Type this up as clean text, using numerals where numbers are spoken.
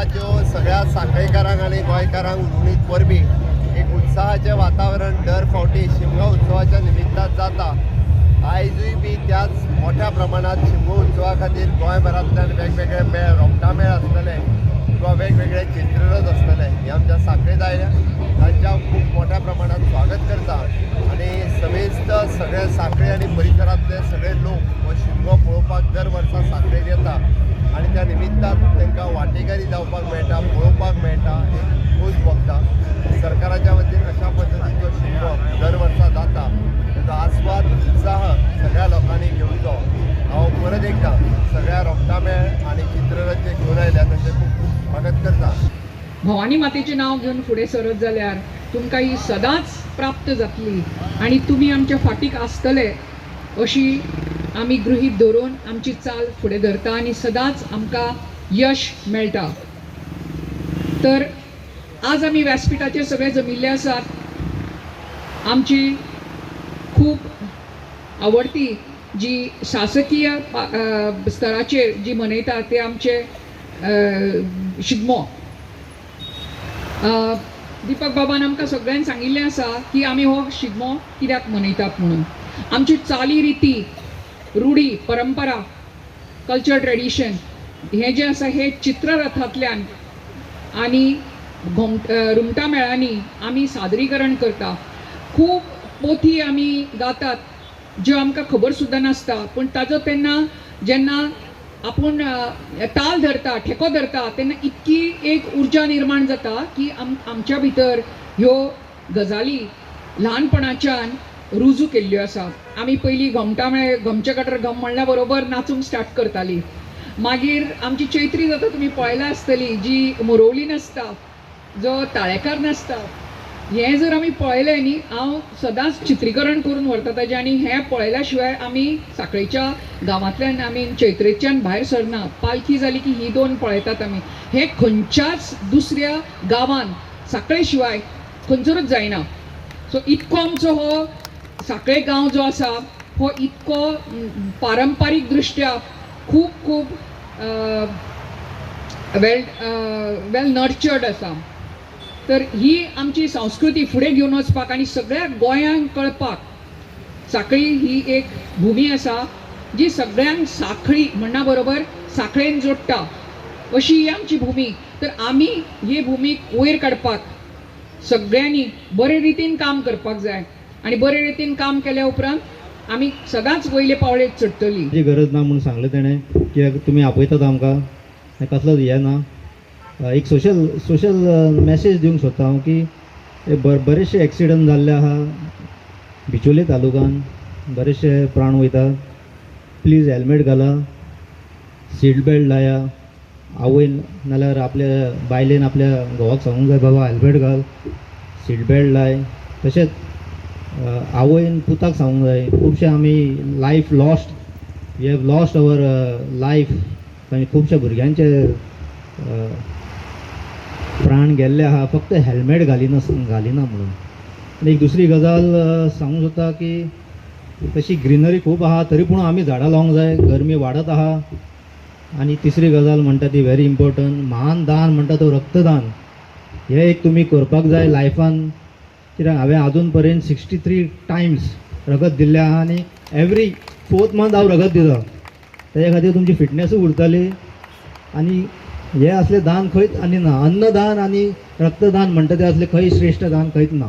शिगम्याच्यो सगळ्या सांखळेकारांक आनी गोंयकारांक हुनहुनीत परबीं. एक उत्साहाचें वातावरण दर फावटी शिमगो उत्सवाच्या निमित्तान जाता. आयजूय बी त्याच मोठ्या प्रमाणात शिमगो उत्सवा खातीर गोंयभरांतल्यान वेगवेगळे मेळ, रोमटां मेळ आसतले किंवा वेगवेगळे चित्ररथ आसतले, हे आमच्या सांखळेत आयल्या तांचें हांव खूब मोठ्या प्रमाणात स्वागत करता आनी समेस्त सगळे सांखळे आनी परिसरांतले सगळे लोक हो शिमगो पळोवपाक दर वर्सा सांखळेर येता आनी त्या निमित्तान तांकां वांटेकारी जावपाक मेळटा, पळोवपाक मेळटा, एक खोस भोगता. सरकाराच्या वतीन अशा पद्दतीचो शिमगो दर वर्सा जाता, ताचो आस्वाद उत्साह सगळ्या लोकांनी घेवचो. हांव परत एकदां सगळ्या रोमटामेळ आनी चित्ररथ जे घेवन आयल्या तांचें खूब खूब स्वागत करता. भवानी मातेचें नांव घेवन फुडें सरत जाल्यार तुमकां ही सदांच प्राप्त जातली आनी तुमी आमच्या फाटीक आसतले अशी आमी गृहीत धरून आमची चाल फुडें धरता आनी सदांच आमकां यश मेळटा. तर आज आमी व्यासपिठाचेर सगळे जमिल्ले आसात. आमची खूब आवडती जी शासकीय स्तराचेर जी मनयता ते आमचे शिगमो. दिपक बाबान आमकां सगळ्यांक सांगिल्लें आसा की आमी हो शिगमो कित्याक मनयतात म्हणून. आमची चाली रिती, रुढी, परंपरा, कल्चर, ट्रेडिशन हें जें आसा हें चित्ररथांतल्यान आनी रुमटा मेळांनी आमी सादरीकरण करता. खूब पोथी आमी गातात ज्यो आमकां खबर सुद्दां नासता, पूण ताजो तेन्ना जेन्ना आपूण ताल धरता, ठेको धरता तेन्ना इतकी एक उर्जा निर्माण जाता की आमच्या भितर ह्यो गजाली ल्हानपणाच्यान रुजू केल्ल्यो आसा. आमी पयलीं घोमटा मेळ, घोमचे कटर घम म्हणल्या बरोबर नाचूंक स्टार्ट करताली. मागीर आमची चैत्री जाता, तुमी पळयला आसतली, जी मुरवली नासता, जो ताळेकार नासता. हें जर आमी पळयलें न्ही, हांव सदांच चित्रीकरण करून व्हरता ताजें आनी हें पळयल्या शिवाय आमी सांखळेच्या गांवांतल्यान आमी चैत्रेच्यान भायर सरना. पालखी जाली की ही दोन पळयतात आमी. हें खंयच्याच दुसऱ्या गांवान सांखळे शिवाय खंयसरूच जायना. सो इतको आमचो हो सांखळे गांव जो आसा हो इतको पारंपारीक दृश्ट्या खूब खूब वेल नर्चर्ड आसा. तर ही आमची संस्कृती फुडें घेवन वचपाक आनी सगळ्या गोंयांक कळपाक सांखळी ही एक भुमी आसा जी सगळ्यांक सांखळी म्हणना बरोबर सांखळेन जोडटा अशी ही आमची भुमी. तर आमी ही भुमीक वयर काडपाक सगळ्यांनी बरे रितीन काम करपाक जाय आनी बरे रितीन काम केल्या उपरांत आमी सदांच वयले पावळेर चडटली. जी गरज ना म्हणून सांगलें तेणें, कित्याक तुमी आपयतात आमकां, कसलोच हें ना. एक सोशल सोशल मॅसेज दिवंक सोदता हांव की बरेचशे एक्सिडंट जाल्ले आहा बिचोले तालुकान, बरेचशे प्राण वयता. प्लीज हेल्मेट घाला, सीट बेल्ट लाया. आवयन नाल्यार आपल्या बायलेन आपल्या घोवाक सांगूंक जाय, बाबा हेल्मेट घाल, सीट बेल्ट लाय. तशेंच आवयन पुताक सांगूंक जाय. खुबशे आमी life lost, we have lost our life. आनी खुबशा भुरग्यांचे प्राण गेल्ले आहा फक्त हेल्मेट घालिना म्हणून. आनी एक दुसरी गजाल सांगूंक सोदता की तशी ग्रिनरी खूब आहा तरी पूण आमी झाडां लावंक जाय, गरमी वाडत आहा. आनी तिसरी गजाल म्हणटा ती व्हेरी इम्पॉर्टंट, महान दान म्हणटा तो रक्तदान. हें एक तुमी करपाक जाय लायफान, कित्याक हांवें आजून पर्यंत 63 टायम्स रगत दिल्लें आहा आनी एवरी फोर्थ मंथ हांव रगत दिता. तेज्या खातीर तुमची फिटनेसूय उरतली आनी हे असले दान खंयच आनी ना. अन्नदान आनी रक्तदान म्हणटा तें असलें खंय श्रेश्ठ दान खंयच ना.